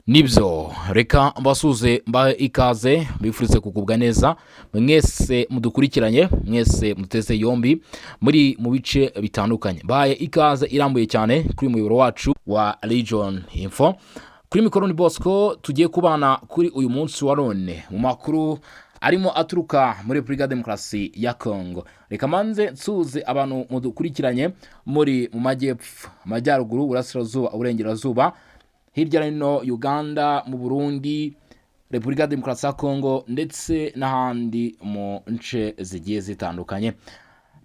Nibyo, reka mbasuze, mbahe ikaze, mbifurize kugubwa neza mwese mudukurikiranye, mwese muteze yombi muri mu bice bitandukanye. Mbahaye ikaze irambuye cyane kuri muyoboro wacu wa Region Info. Kuri mikoro ni Bosco, tugiye kubana kuri uyu munsi wa none mu makuru arimo aturuka muri Repubulika ya Demokarasi ya Congo. Reka manze nsuze abantu mudukurikiranye muri mu majyepfo, amajyaruguru, uburasirazuba, uburengerazuba, hirya no hino, Uganda, mu Burundi, Repubulika ya Demokarasi ya Congo ndetse n'ahandi mu nce zigiye zitandukanye.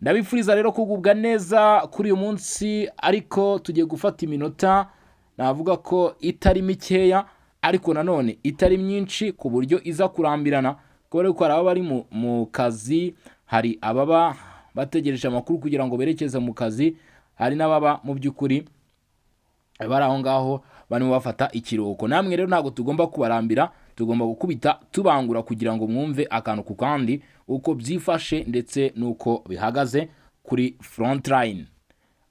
Ndabifuriza rero kugubwa neza kuri uyu munsi, ariko tugiye gufata iminota navuga ko itari mikeya, ariko nanone itari myinshi ku buryo iza kurambirana, kubera ko hari ababa bari mu kazi, hari ababa bategereje amakuru kugira ngo berekeze mu kazi, hari n'ababa mu by'ukuri bari aho ngaho barimo bafata ikiruhuko. Namwe rero ntabwo tugomba kubarambira, tugomba gukubita tubangura kugira ngo mwumve akantu ku kandi uko byifashe ndetse n'uko bihagaze kuri front line.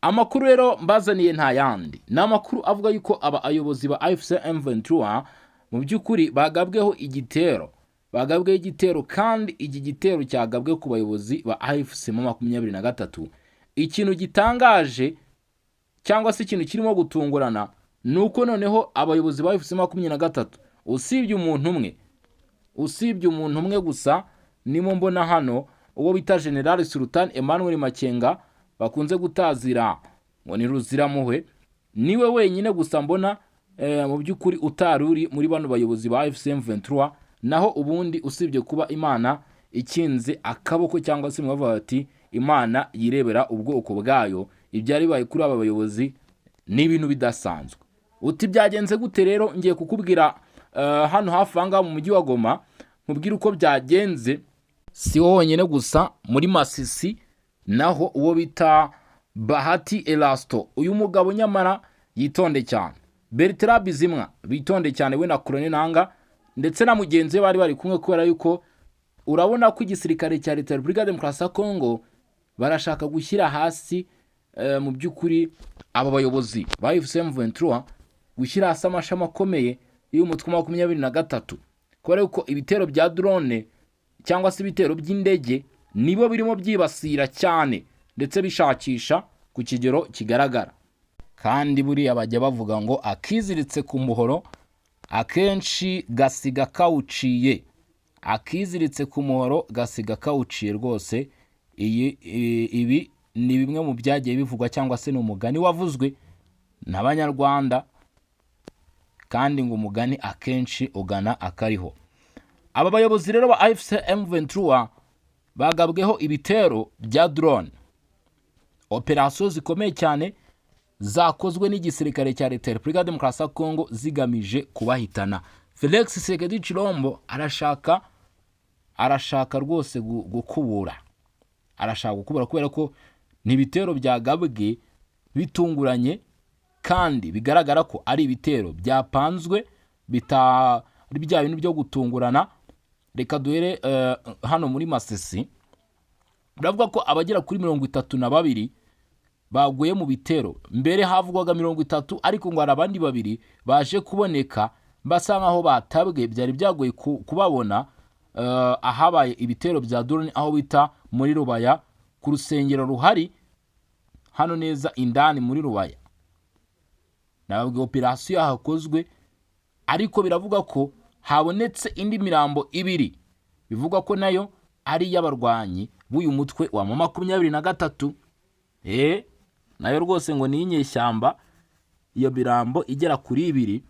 Amakuru rero mbazaniye nta yandi, ni amakuru avuga yuko aba abayobozi ba AFC M23 mu by'ukuri bagabweho igitero, bagabweho igitero, kandi iki gitero cyagabwe ku bayobozi ba AFC 23. Ikintu gitangaje cyangwa se ikintu kirimo gutungurana ni uko noneho abayobozi ba AFC 23, usibye umuntu umwe, usibye umuntu umwe gusa nimo mbona hano, uwo bita General Sultan Emmanuel Makenga bakunze gutazira ngo ni Ruziramuhwe, niwe wenyine gusa mbona mu by'ukuri utari uri muri bano bayobozi ba AFC M23. Naho ubundi, usibye kuba Imana ikinze akaboko, cyangwa se bavuga bati Imana yirebera ubwoko bwayo, ibyari bibaye kuri aba bayobozi ni ibintu bidasanzwe. Uti byagenze gute rero? Ngiye kukubwira hano hafi aha ngaha mu mujyi wa Goma, nkubwire uko byagenze. Si wo wonyine gusa, muri Masisi naho uwo bita Bahati Erasto, uyu mugabo nyamara yitonde cyane, Bertrand Bizimwa bitonde cyane, we na Corneille Nanga ndetse na mugenzi we bari bari kumwe, kubera yuko urabona ko igisirikare cya Leta ya Repubulika ya Demokarasi ya Kongo barashaka gushyira hasi mu by'ukuri aba bayobozi ba AFC M23, gushyira hasi amashami akomeye y'umutwe wa 23, kubera yuko ibitero bya drone cyangwa se ibitero by'indege nibo birimo byibasira cyane ndetse bishakisha ku kigero kigaragara. Kandi buriya bajya bavuga ngo akiziritse ku muhoro akenshi gasiga kawuciye, akiziritse ku muhoro gasiga kawuciye rwose. Iyi ibi ni bimwe mu byagiye bivugwa, cyangwa se ni umugani wavuzwe n'Abanyarwanda, kandi ngo umugani akenshi ugana akariho. Aba bayobozi rero ba AFC M23 bagabweho ibitero bya drone, operasiyo zikomeye cyane zakozwe n'igisirikare cya Leta ya Repubulika ya Demokarasi ya Kongo zigamije kubahitana. Felix Tshisekedi Tshilombo arashaka rwose gukubura, arashaka gukubura, kubera ko ni ibitero byagabwe bitunguranye kandi bigaragara ko ari ibitero byapanzwe, bitari bya bintu byo gutungurana. Reka duhere hano muri Masisi. Baravuga ko abagera kuri 32 baguye mu bitero. Mbere havugwaga 30, ariko ngo hari abandi babiri baje kuboneka basa nkaho batabwe, byari byagoye kubabona ahabaye ibitero bya drone, aho bita muri Rubaya, ku rusengero ruhari hano neza indani muri Rubaya. Nababwiye operasiyo yahakozwe, ariko biravuga ko habonetse indi mirambo ibiri, bivugwa ko nayo ari iy'abarwanyi b'uyu mutwe wa 23. Nayo rwose ngo ni iy'inyeshyamba, iyo mirambo igera kuri ibiri.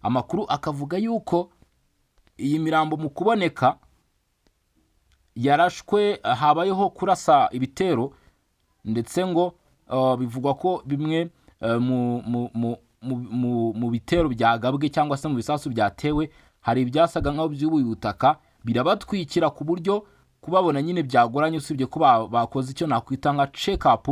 Amakuru akavuga yuko iyi mirambo mu kuboneka yarashwe, habayeho kurasa ibitero, ndetse ngo bivugwa ko bimwe mu bitero byagabwe cyangwa se mu bisasu byatewe, hari ibyasaga nk'aho byubuye ubutaka birabatwikira, ku buryo kubabona nyine byagoranye, usibye ko bakoze icyo nakwita nka check up,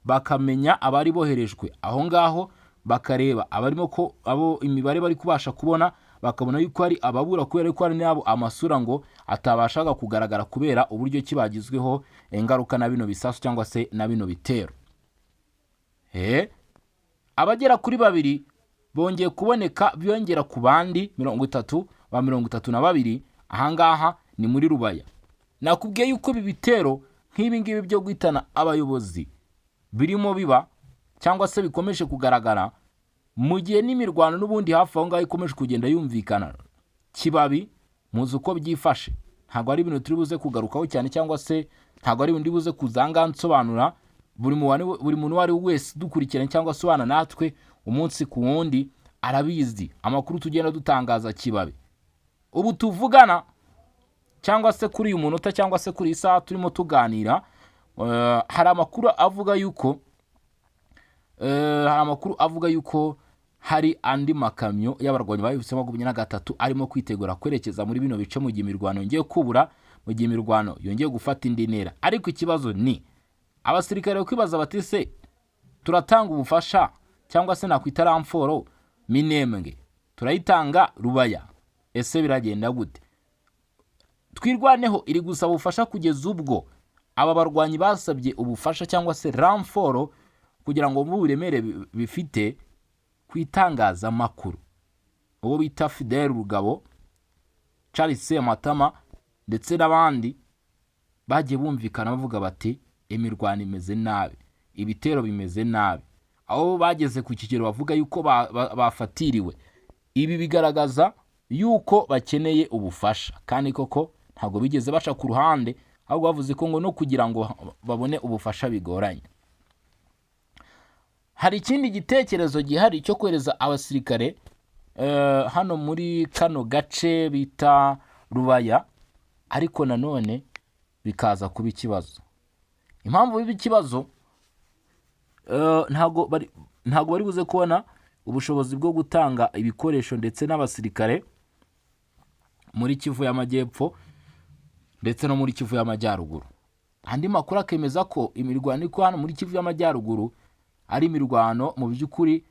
bakamenya abari boherejwe aho ngaho, bakareba abarimo ko abo imibare bari kubasha kubona, bakabona yuko hari ababura, kubera ko hari n'abo amasura ngo atabashaga kugaragara kubera uburyo ki bagizweho ingaruka na bino bisasu cyangwa se na bino bitero. Abagera kuri babiri Bongeye kuboneka biyongera ku bandi 30 ba 32. Ahangaha ni muri Rubaya. Nakubwiye yuko ibi bitero nk'ibi ngibi byo guhitana abayobozi birimo biba cyangwa se bikomeje kugaragara mu gihe n'imirwano n'ubundi hafi aho ngaho ikomeje kugenda yumvikana. Kibabi muzi uko byifashe, ntabwo ari ibintu turi buze kugarukaho cyane, cyangwa se ntabwo ari ibintu buze kuzanga nsobanura. Buri muntu uwo ari we wese dukurikiranye cyangwa se ubana natwe umunsi ku wundi arabizi amakuru tugenda dutangaza. Kibabi ubu tuvugana, cyangwa se kuri uyu munota, cyangwa se kuri iyi saha turimo tuganira, hari amakuru avuga yuko hari andi makamyo y'abarwanyi ba AFC 23 arimo kwitegura kwerekeza muri bino bice mu gihe imirwano yongeye kubura, mu gihe imirwano yongeye gufata indi ntera. Ariko ikibazo ni abasirikare bari kwibaza bati: "Se turatanga ubufasha, cyangwa se nakwita renfort, Minembwe, turayitanga Rubaya, ese biragenda gute?" Twirwaneho iri gusaba ubufasha kugeza ubwo aba barwanyi basabye ubufasha cyangwa se renfort kugira ngo mu buremere bifite ku itangazamakuru, uwo bita Fidel Rugabo, Charles Sematama ndetse n'abandi bagiye bumvikana bavuga bati: "Imirwano imeze nabi, ibitero bimeze nabi," aho bageze ku kigero bavuga yuko bafatiriwe. Ibi bigaragaza yuko bakeneye ubufasha, kandi koko ntabwo bigeze baca ku ruhande, ahubwo bavuze ko ngo no kugira ngo babone ubufasha bigoranye. Hari ikindi gitekerezo gihari cyo kohereza abasirikare hano muri kano gace bita Rubaya, ariko nanone bikaza kuba ikibazo. Impamvu biba ikibazo, ntabwo bari buze kubona ubushobozi bwo gutanga ibikoresho ndetse n'abasirikare muri Kivu y'Amajyepfo ndetse no muri Kivu y'Amajyaruguru. Andi makuru akemeza ko imirwano iri hano muri Kivu y'Amajyaruguru ari imirwano mu by'ukuri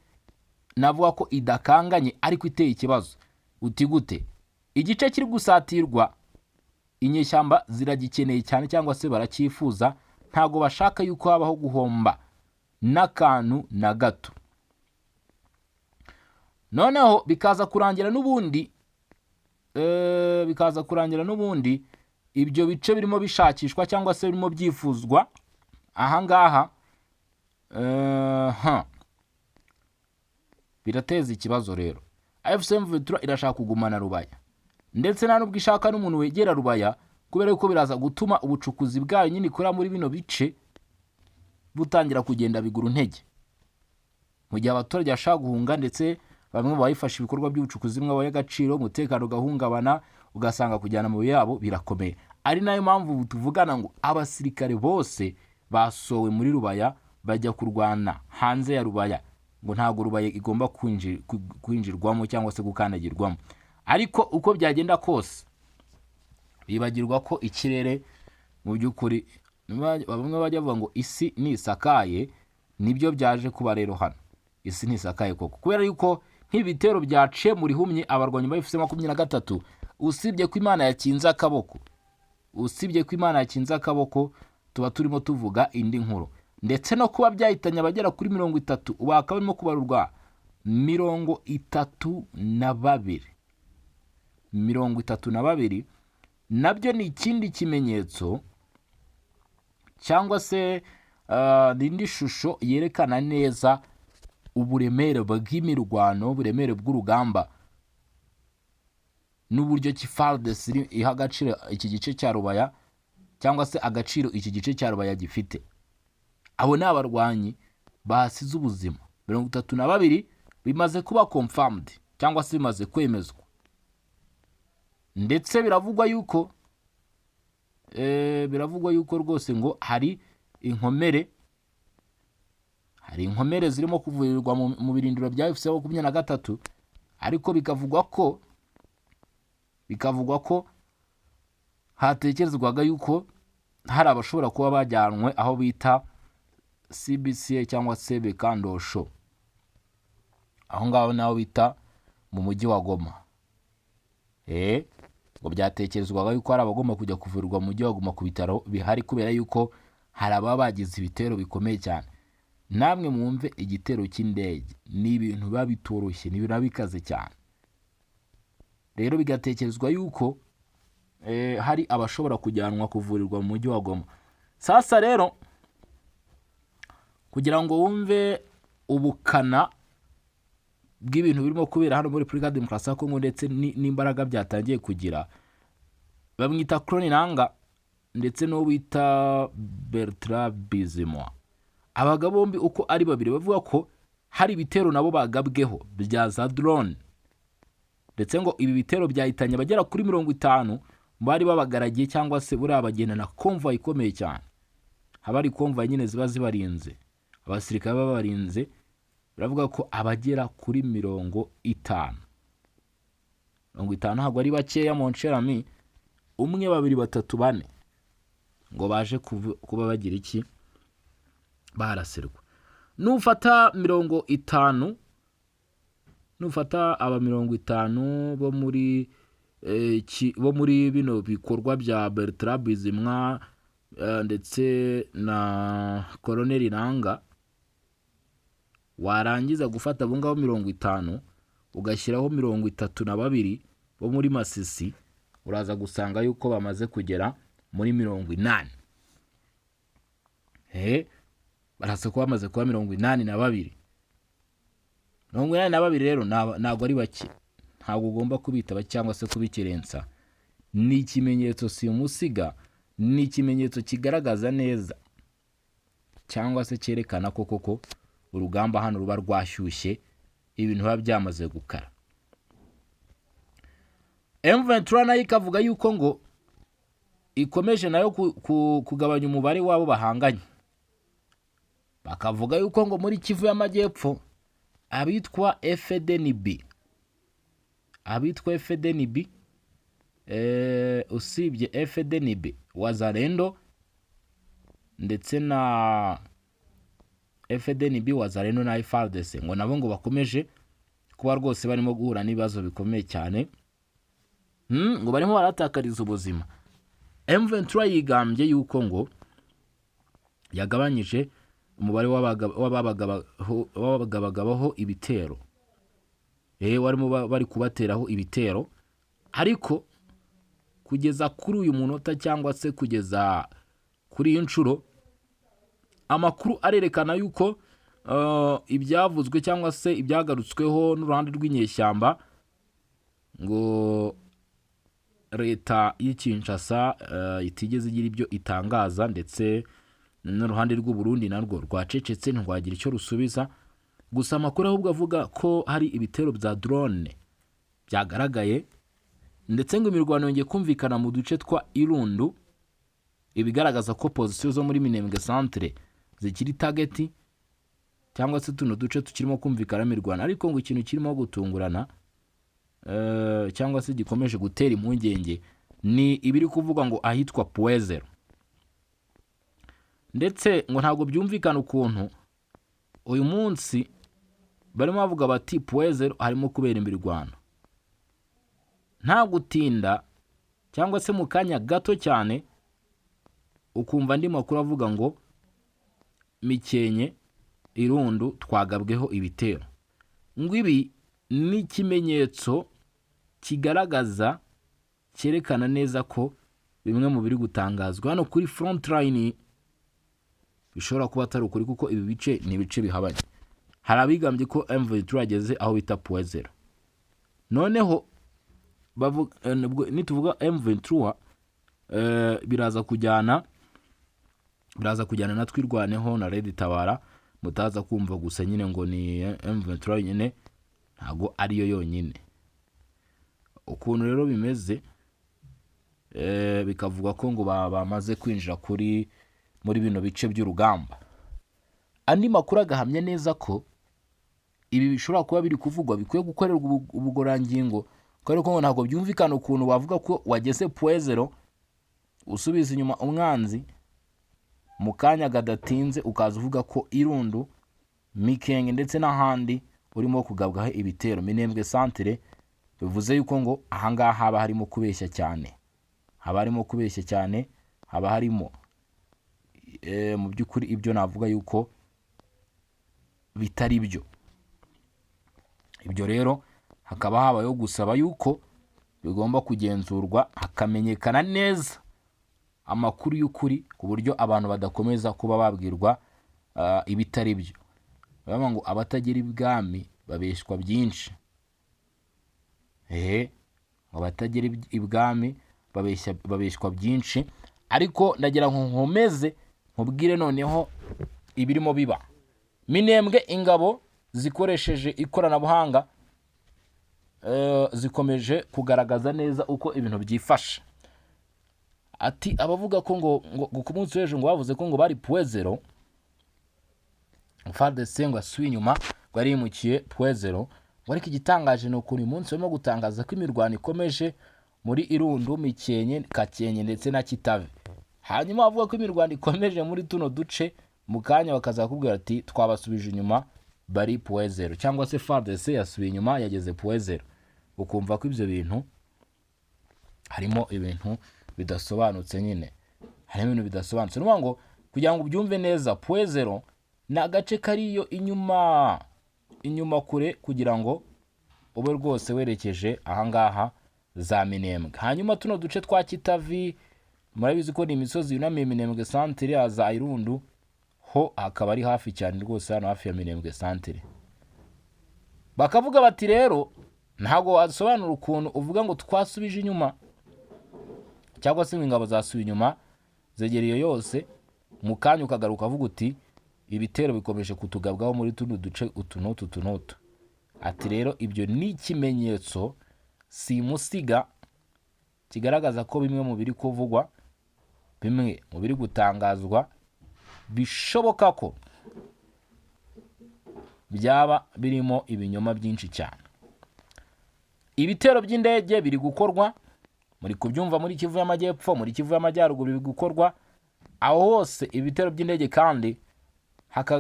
navuga ko idakanganye, ariko iteye ikibazo. Uti gute? Igice kiri gusatirwa, inyeshyamba ziragikeneye cyane cyangwa se baracyifuza, ntabwo bashaka yuko habaho guhomba n'akantu na gato. Noneho bikaza kurangira n'ubundi ibyo bice birimo bishakishwa cyangwa se birimo byifuzwa ahangaha, ha birateza ikibazo rero. AFC M23 irashaka kugumana Rubaya, ndetse nta nubwo ishaka n'umuntu wegera Rubaya, kubera yuko biraza gutuma ubucukuzi bwayo nyine ikora muri bino bice butangira kugenda bigura intege, mu gihe abaturage bashaka guhunga, ndetse bamwe mu bayifasha ibikorwa by'ubucukuzi bw'amabuye y'agaciro, umutekano ugahungabana, ugasanga kujyana amabuye yabo birakomeye. Ari nayo mpamvu ubu tuvugana ngo abasirikare bose basowe muri Rubaya, bajya kurwana hanze ya Rubaya, ngo ntabwo Rubaya igomba kwinjirwamo cyangwa se gukandagirwamo. Ariko uko byagenda kose, bibagirwa ko ikirere mu by'ukuri, bamwe bajya bavuga ngo isi ntisakaye, nibyo byaje kuba rero hano. Isi ntisakaye koko, kubera yuko nk'ibitero byaciye mu rihumye abarwanyi ba AFC 23, usibye ko Imana yakinze akaboko, usibye ko Imana yakinze akaboko, tuba turimo tuvuga indi nkuru. Ndetse no kuba byahitanye abagera kuri 30, ubu bakaba barimo kubarurwa 32, 32, nabyo ni ikindi kimenyetso cyangwa se ni indi shusho yerekana neza uburemere bw'imirwano, uburemere bw'urugamba n'uburyo ki FARDC iha agaciro iki gice cya Rubaya, cyangwa se agaciro iki gice cya Rubaya gifite. Abo ni abarwanyi basize ubuzima 32, bimaze kuba confirmed cyangwa se bimaze kwemezwa. Ndetse biravugwa yuko rwose ngo hari inkomere zirimo kuvurirwa mu birindiro bya AFC 23, ariko bikavugwa ko hatekerezwaga yuko hari abashobora kuba bajyanwe aho bita CBCA cyangwa se Bekandosho, aho ngaho naho bita mu mujyi wa Goma. Ngo byatekerezwaga yuko hari abagomba kujya kuvurirwa mu mujyi wa Goma ku bitaro bihari, kubera yuko hari ababa bagize ibitero bikomeye cyane. Namwe mwumve, igitero cy'indege ni ibintu biba bitoroshye, ni ibintu biba bikaze cyane. Rero bigatekerezwa yuko hari abashobora kujyanwa kuvurirwa mu mujyi wa Goma. Sasa rero, kugira ngo wumve ubukana bw'ibintu birimo kubera hano muri Repubulika ya Demokarasi ya Kongo ndetse n'imbaraga byatangiye kugira, bamwita Corneille Nanga ndetse n'uwo bita Bertrand Bizimwa. Abagabo bombi uko ari babiri bavuga ko hari ibitero nabo bagabweho bya za drone, ndetse ngo ibi bitero byahitanye abagera kuri 50 bari babagaragiye, cyangwa se buriya bagendana convoy ikomeye cyane. Haba hari convoy nyine ziba zibarinze, abasirikare baba babarinze. Baravuga ko abagera kuri 50, 50 ntabwo ari bakeya, mon cher ami. Umwe, babiri, batatu, bane, ngo baje kuba bagira iki, barasirwa. Nufata 50, nufata aba 50 bo muri bino bikorwa bya Bertrand Bizimwa ndetse na Colonel Nanga, warangiza gufata abo ngabo 50, ugashyiraho 32 bo muri Masisi, uraza gusanga yuko bamaze kugera muri 80. Baraza kuba bamaze kuba 82. 82 rero ntabwo ari bake, ntabwo ugomba kubitaba cyangwa se kubikerensa. Ni ikimenyetso simusiga, ni ikimenyetso kigaragaza neza cyangwa se cyerekana ko koko urugamba hano ruba rwashyushye, ibintu biba byamaze gukara. M23 nayo ikavuga yuko ngo ikomeje nayo kugabanya umubare w'abo bahanganye. Bakavuga yuko ngo muri Kivu y'Amajyepfo abitwa FDNB, abitwa FDNB, usibye FDNB Wazalendo ndetse na FDNB Wazalendo na FARDC, ngo nabo ngo bakomeje kuba rwose barimo guhura n'ibibazo bikomeye cyane, ngo barimo baratakariza ubuzima. M23 yigambye yuko ngo yagabanyije umubare w'abagabagabaho ibitero, warimo bari kubateraho ibitero. Ariko kugeza kuri uyu munota, cyangwa se kugeza kuri iyi nshuro, amakuru arerekana yuko ibyavuzwe cyangwa se ibyagarutsweho n'uruhande rw'inyeshyamba, ngo leta y'i Kinshasa itigeze igira ibyo itangaza, ndetse n'uruhande rw'u Burundi narwo rwacecetse, ntirwagira icyo rusubiza. Gusa amakuru ahubwo avuga ko hari ibitero bya drone byagaragaye, ndetse ngo imirwano yongeye kumvikana mu duce twa Irundu, ibigaragaza ko position zo muri Minembwe centre zikiri target, cyangwa se tuno duce tukirimo kumvikana imirwano. Ariko ngo ikintu kirimo gutungurana cyangwa se gikomeje gutera impungenge ni ibiri kuvuga ngo ahitwa Point Zéro. Ndetse ngo ntabwo byumvikana ukuntu uyu munsi barimo bavuga bati Point Zéro harimo kubera imirwano, nta gutinda cyangwa se mu kanya gato cyane ukumva andi makuru avuga ngo Mikenke, Irundu twagabweho ibitero. Ngo ibi ni ikimenyetso kigaragaza, cyerekana neza ko bimwe mu biri gutangazwa hano kuri front line bishobora kuba atari ukuri, kuko ibi bice ni ibice bihabanye. Hari abigambye ko M23 yageze aho bita Point Zéro. Noneho nituvuga M23, biraza kujyana na Twirwaneho na Red Tabara. Mutaza kumva gusa nyine ngo ni M23 yonyine, ntago ariyo yonyine. Ukuntu rero bimeze, bikavuga ko ngo bamaze kwinjira kuri muri bino bice by'urugamba. Andi makuru agahamya neza ko ibi bishobora kuba biri kuvugwa bikwiye gukorerwa ubugororangingo, kubera ko ngo ntabwo byumvikana ukuntu wavuga ko wageze Point Zéro, usubiza inyuma umwanzi, mu kanya kadatinze ukaza uvuga ko Irundu, Mikenge ndetse n'ahandi urimo kugabwaho ibitero, Minembwe centre. Bivuze yuko ngo ahangaha haba harimo kubeshya cyane, haba harimo kubeshya cyane, haba harimo mu by'ukuri ibyo navuga yuko bitari byo. Ibyo rero hakaba habayeho gusaba yuko bigomba kugenzurwa, hakamenyekana neza amakuru y'ukuri, ku buryo abantu badakomeza kuba babwirwa ibitari byo. Baravuga ngo abatagira ibwami babeshywa byinshi. Ehe, ngo abatagira ibwami babeshywa byinshi. Ariko ndagira ngo nkomeze nkubwire noneho ibirimo biba Minembwe. Ingabo zikoresheje ikoranabuhanga zikomeje kugaragaza neza uko ibintu byifashe. Ati abavuga ko ngo ku munsi w'ejo ngo bavuze ko ngo bari Point Zéro, FARDC ngo asubiye inyuma, ngo yari yimukiye Point Zéro, ngo ariko igitangaje ni ukuntu uyu munsi barimo gutangaza ko imirwano ikomeje muri Irundu, Mikenke, Kakenke ndetse na Kitave. Hanyuma bavuga ko imirwano ikomeje muri tuno duce, mu kanya bakazakubwira ati twabasubije inyuma, bari Point Zéro, cyangwa se FARDC yasubiye inyuma, yageze Point Zéro. Ukumva ko ibyo bintu harimo ibintu bidasobanutse nyine, harimo ibintu bidasobanutse. Ni ukuvuga ngo kugira ngo ubyumve neza, Point Zéro ni agace kariyo inyuma inyuma kure, kugira ngo ube rwose werekeje ahangaha za Minembwe. Hanyuma tuno duce twa Kitavi, murabizi ko ni imisozi yunamiye Minembwe centre ya za Irundu, ho hakaba ari hafi cyane rwose, hano hafi ya Minembwe centre. Bakavuga bati rero ntabwo wasobanura ukuntu uvuga ngo twasubije inyuma, cyangwa se ngo ingabo zasubiye inyuma zegereye yose, mu kanya ukagaruka ukavuga uti ibitero bikomeje kutugabwaho muri tuno duce utu n'utu utu n'utu. Ati rero ibyo ni ikimenyetso simusiga kigaragaza ko bimwe mu biri kuvugwa, bimwe mu biri gutangazwa, bishoboka ko byaba birimo ibinyoma byinshi cyane. Ibitero by'indege biri gukorwa, muri kubyumva, muri Kivu y'Amajyepfo, muri Kivu y'Amajyaruguru biri gukorwa aho hose ibitero by'indege, kandi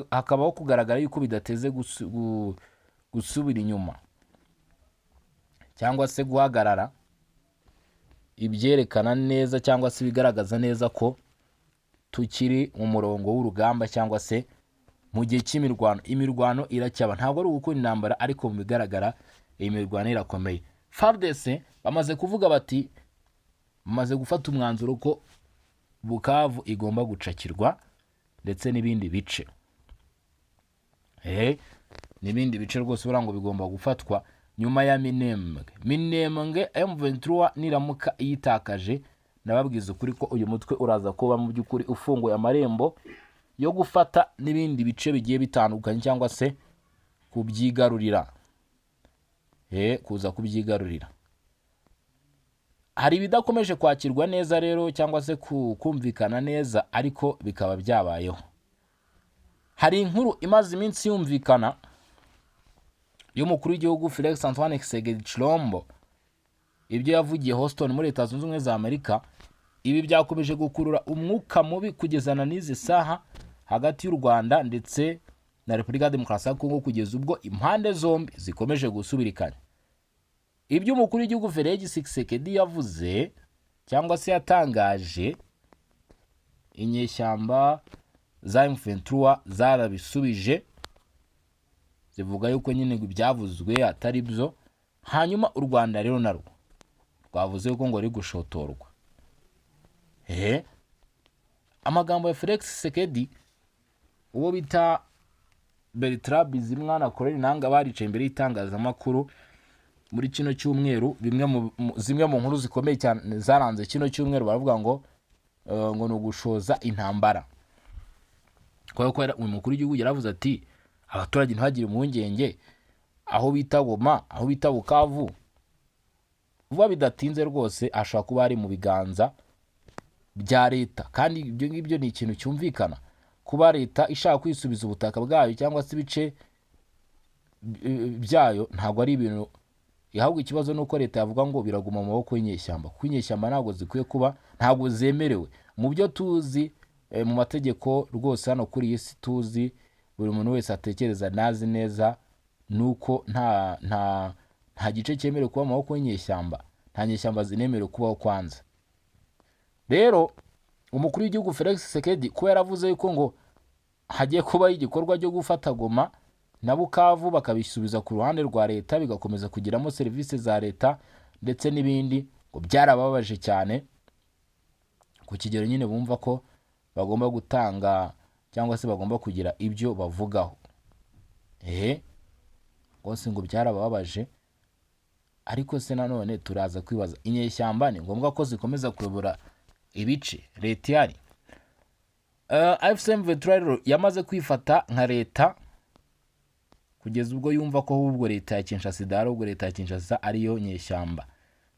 hakabaho kugaragara yuko bidateze gusubira inyuma cyangwa se guhagarara, ibyerekana neza cyangwa se ibigaragaza neza ko tukiri mu murongo w'urugamba, cyangwa se mu gihe cy'imirwano. Imirwano iracyaba, ntabwo ari ugukunda intambara, ariko mu bigaragara iyi mirwano irakomeye. FARDC bamaze kuvuga bati bamaze gufata umwanzuro ko Bukavu igomba gucakirwa ndetse n'ibindi bice, n'ibindi bice rwose buriya ngo bigomba gufatwa nyuma ya Minembwe. Minembwe M23 niramuka iyitakaje, nababwiza ukuri ko uyu mutwe uraza kuba mu by'ukuri ufunguye amarembo yo gufata n'ibindi bice bigiye bitandukanye, cyangwa se kubyigarurira, kuza kubyigarurira. Hari ibidakomeje kwakirwa neza rero, cyangwa se kumvikana neza, ariko bikaba byabayeho. Hari inkuru imaze iminsi yumvikana y'umukuru w'igihugu Felix Antoine Tshisekedi Tshilombo, ibyo yavugiye Houston muri Leta Zunze Ubumwe za Amerika. Ibi byakomeje gukurura umwuka mubi kugeza na n'izi saha hagati y'u Rwanda ndetse na Repubulika ya Demokarasi ya Kongo, kugeza ubwo impande zombi zikomeje gusubirikanya. Ibyo umukuru w'igihugu Felix Tshisekedi yavuze cyangwa se yatangaje, inyeshyamba za M23 zarabisubije, zivuga yuko nyine ngo ibyavuzwe atari byo. Hanyuma u Rwanda rero narwo rwavuze yuko ngo ruri gushotorwa. Amagambo ya Felix Tshisekedi, uwo bita Bertrand Bizimana na Corneille Nangaa baricaye imbere y'itangazamakuru muri kino cyumweru. Bimwe mu zimwe mu nkuru zikomeye cyane zaranze kino cyumweru, baravuga ngo ngo ni ugushoza intambara, kubera ko uyu mukuru w'igihugu yaravuze ati abaturage ntibagire impungenge, aho bita Goma, aho bita Bukavu, vuba bidatinze rwose ashobora kuba ari mu biganza bya leta. Kandi ibyo ngibyo ni ikintu cyumvikana, kuba leta ishaka kwisubiza ubutaka bwayo cyangwa se ibice byayo ntabwo ari ibintu. Ahubwo ikibazo ni uko leta yavuga ngo biraguma mu maboko y'inyeshyamba, kuko inyeshyamba ntabwo zikwiye kuba, ntabwo zemerewe mu byo tuzi mu mategeko rwose hano kuri iyi si tuzi, buri muntu wese atekereza nazi neza, ni uko nta gice cyemerewe kuba mu maboko y'inyeshyamba, nta nyeshyamba zinemerewe kubaho kwanza. Rero umukuru w'igihugu Felix Tshisekedi kuba yaravuze yuko ngo hagiye kubaho igikorwa cyo gufata Goma. Na Bukavu bakabisubiza ku ruhande rwa leta, bigakomeza kugiramo serivisi za leta ndetse n'ibindi. Ngo byarababaje cyane ku kigero nyine bumva ko bagomba gutanga cyangwa se bagomba kugira ibyo bavugaho. Ehe, rwose ngo byarababaje. Ariko se nanone turaza kwibaza, inyeshyamba ni ngombwa ko zikomeza kuyobora ibice leta ihari? AFC M23 rero yamaze kwifata nka leta, kugeza ubwo yumva ko ahubwo leta ya Kinshasa idahari, ahubwo leta ya Kinshasa ariyo nyeshyamba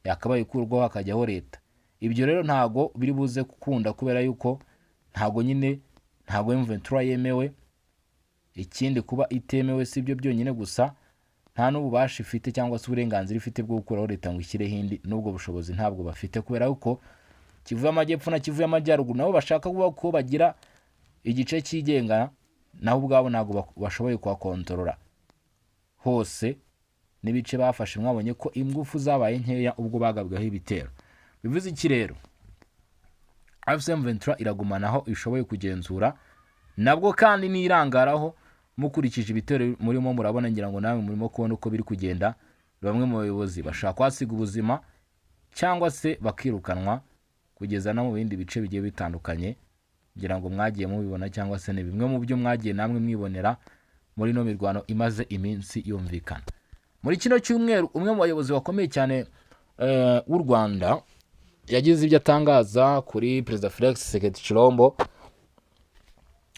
yakabaye ikurwaho hakajyaho leta. Ibyo rero ntago biri buze gukunda, kubera yuko ntago nyine, ntago M23 yemewe. Ikindi, kuba itemewe si byo byonyine gusa, nta n'ububasha ifite cyangwa se uburenganzira ifite bwo gukuraho leta ngo ishyireho indi. N'ubwo bushobozi ntabwo bafite, kubera yuko Kivu y'Amajyepfo na Kivu y'Amajyaruguru nabo bashaka kuvuga ko bagira igice cyigenga, nabo ubwabo ntabwo bashoboye kuhakontorora hose. N'ibice bafashe mwabonye ko ingufu zabaye nkeya ubwo bagabwaho ibitero. Bivuze iki rero? AFC M23 iragumana aho ishoboye kugenzura, nabwo kandi nirangaraho. Mukurikije ibitero murimo murabona, ngira ngo namwe murimo kubona uko biri kugenda, bamwe mu bayobozi bashaka kuhasiga ubuzima cyangwa se bakirukanwa, kugeza no mu bindi bice bigiye bitandukanye. Ngira ngo mwagiye mubibona, cyangwa se ni bimwe mu byo mwagiye namwe mwibonera muri ino mirwano imaze iminsi yumvikana muri kino cyumweru. Umwe mu bayobozi bakomeye cyane w'u Rwanda yagize ibyo atangaza kuri Perezida Felix Tshisekedi Tshilombo.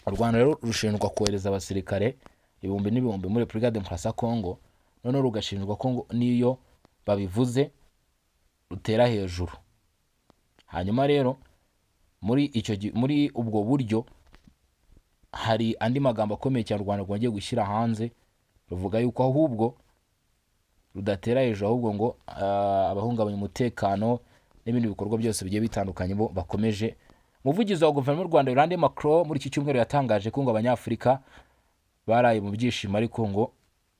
U Rwanda rero rushinjwa kohereza abasirikare ibihumbi n'ibihumbi muri Repubulika ya Demokarasi ya Kongo, noneho rugashinjwa ko ngo n'iyo babivuze rutera hejuru. Hanyuma rero muri ubwo buryo hari andi magambo akomeye cyane u Rwanda rwongeye gushyira hanze, ruvuga yuko ahubwo rudatera hejuru, ahubwo ngo abahungabanya umutekano n'ibindi bikorwa byose bigiye bitandukanye bo bakomeje. Umuvugizi wa guverinoma y'u Rwanda, Yolande Makolo, muri iki cyumweru yatangaje ko ngo Abanyafurika baraye mu byishimo, ariko ngo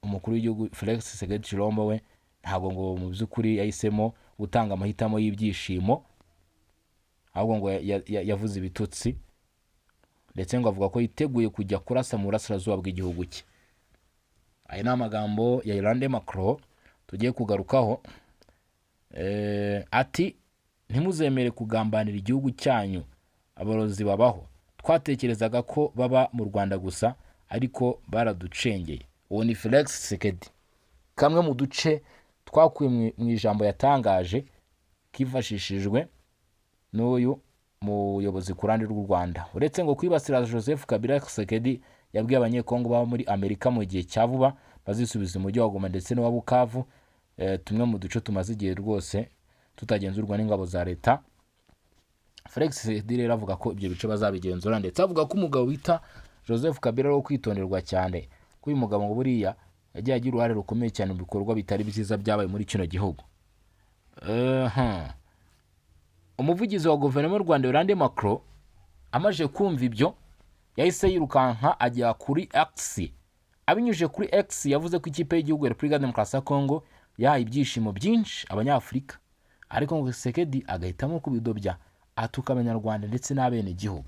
umukuru w'igihugu Felix Tshisekedi Tshilombo we ntabwo ngo mu by'ukuri yahisemo gutanga amahitamo y'ibyishimo, ahubwo ngo yavuze ibitutsi, ndetse ngo avuga ko yiteguye kujya kurasa mu burasirazuba bw'igihugu cye. Aya ni amagambo ya Yolande Makolo tugiye kugarukaho. Ati: "Ntimuzemere kugambanira igihugu cyanyu. Abarozi babaho. Twatekerezaga ko baba mu Rwanda gusa, ariko baraducengeye." Uwo ni Felix Tshisekedi. Kamwe mu duce twakuye mu ijambo yatangaje kifashishijwe n'uyu muyobozi ku ruhande rw'u Rwanda. Uretse ngo kwibasira Joseph Kabila, Tshisekedi yabwiye Abanyekongo baba muri Amerika mu gihe cya vuba bazisubiza umujyi wa Goma ndetse n'uwa Bukavu, tumwe mu duce tumaze igihe rwose tutagenzurwa n'ingabo za leta. Felix Tshisekedi rero avuga ko ibyo bice bazabigenzura, ndetse avuga ko umugabo bita Joseph Kabila ari uwo kwitonderwa cyane, ko uyu mugabo ngo buriya yagiye agira uruhare rukomeye cyane mu bikorwa bitari byiza byabaye muri kino gihugu. Umuvugizi wa guverinoma y'u Rwanda, Yolande Makolo, amaze kumva ibyo yahise yirukanka ajya kuri X. Abinyujije kuri X yavuze ko ikipe y'igihugu ya Repubulika ya Demokarasi ya Kongo yahaye ibyishimo byinshi Abanyafurika, ariko ngo Tshisekedi agahitamo kubidobya atuka Abanyarwanda ndetse n'abenegihugu.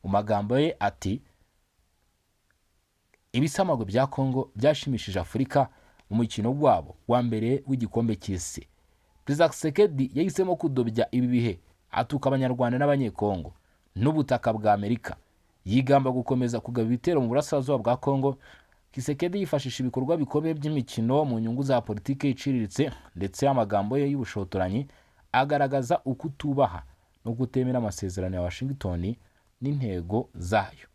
Mu magambo ye ati: "Ibisamagwe bya Kongo byashimishije Afurika mu mukino wabo wa mbere w'igikombe cy'isi. Perezida Tshisekedi yahisemo kudobya ibi bihe atuka Abanyarwanda n'Abanyekongo n'ubutaka bwa Amerika, yigamba gukomeza kugaba ibitero mu burasirazuba bwa Kongo. Tshisekedi yifashisha ibikorwa bikomeye by'imikino mu nyungu za politiki iciriritse, ndetse amagambo ye y'ubushotoranyi agaragaza ukutubaha no kutemera amasezerano ya Washington n'intego zayo."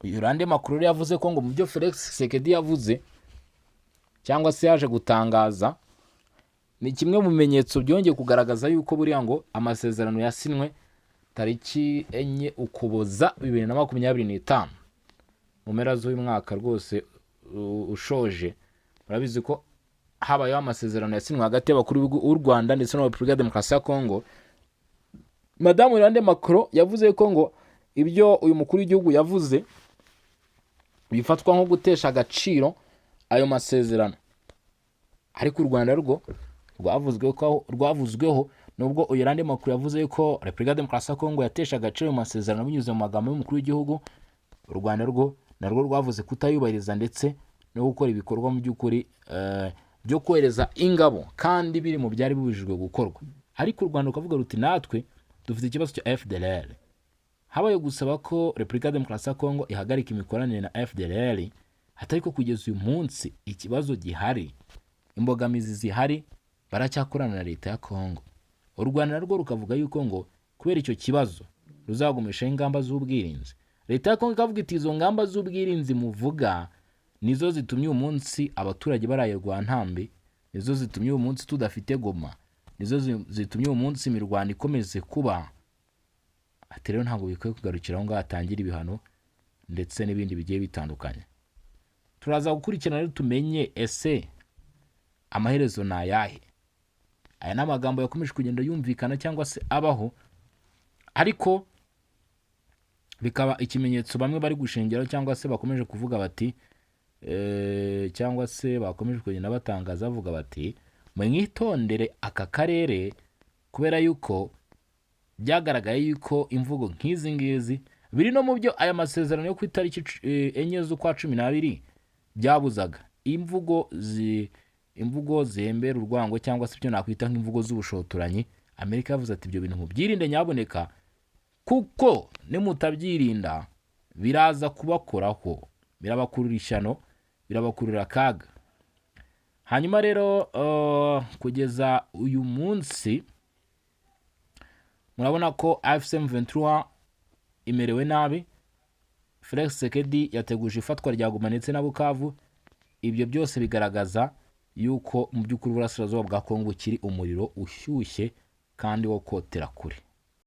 Yolande Makolo rero yavuze ko ngo mu byo Felix Tshisekedi yavuze cyangwa se yaje gutangaza ni kimwe mu bimenyetso byongeye kugaragaza yuko buriya ngo amasezerano yasinwe tariki 4 Ukuboza 2025, mu mpera z'uyu mwaka rwose ushoje. Murabizi ko habayeho amasezerano yasinwe hagati y'abakuru b'u Rwanda ndetse na Repubulika ya Demokarasi ya Kongo. Madamu Yolande Makolo yavuze ko ngo ibyo uyu mukuru w'igihugu yavuze bifatwa nko gutesha agaciro ayo masezerano. Ariko u Rwanda rwo rwavuzweho, nubwo Yolande Makolo yavuze ko Repubulika ya Demokarasi ya Kongo yatesha agaciro ayo masezerano binyuze mu magambo y'umukuru w'igihugu. U Rwanda rwo narwo rwavuze kutayubahiriza ndetse no gukora ibikorwa mu by'ukuri byo kohereza ingabo, kandi biri mu byari bibujijwe gukorwa. Ariko u Rwanda rukavuga ruti: "Natwe dufite ikibazo cya FDLR." Habaye gusaba ko Repubulika Demokarasi ya Kongo ihagarika imikoranire na FDLR, atari ko kugeza uyu munsi ikibazo gihari, imbogamizi zihari, baracyakorana na leta ya Kongo. U Rwanda narwo rukavuga yuko ngo kubera icyo kibazo ruzagumishaho ingamba z'ubwirinzi. Leta ya Kongo ikavuga iti: "Izo ngamba z'ubwirinzi muvuga nizo zitumye uyu munsi abaturage baraye rwantambi, nizo zitumye uyu munsi tudafite Goma, nizo zitumye uyu munsi imirwano ikomeze kuba." Ati: "Rero ntabwo bikwiye kugarukira aho ngaho, hatangira ibihano ndetse n'ibindi bigiye bitandukanye." Turaza gukurikirana rero tumenye ese amaherezo ni ayahe. Aya ni amagambo yakomeje kugenda yumvikana cyangwa se abaho, ariko bikaba ikimenyetso bamwe bari gushingiraho cyangwa se bakomeje kuvuga bati cyangwa se bakomeje kugenda batangaza bavuga bati: "Mwitondere aka karere," kubera yuko byagaragaye yuko imvugo nk'izi ngizi biri no mu byo aya masezerano yo ku itariki 4 z'ukwa 12 byabuzaga, imvugo zihembera urwango cyangwa se ibyo nakwita nk'imvugo z'ubushotoranyi. Amerika yavuze ati: "Ibyo bintu mubyirinde nyaboneka, kuko nimutabyirinda biraza kubakoraho, birabakurura ishyano, birabakurura akaga." Hanyuma rero kugeza uyu munsi murabona ko AFC M23 imerewe nabi. Felix Tshisekedi yateguje ifatwa rya Goma ndetse na Bukavu. Ibyo byose bigaragaza yuko mu by'ukuri uburasirazuba bwa Kongo bukiri umuriro ushyushye kandi wo kotera kure.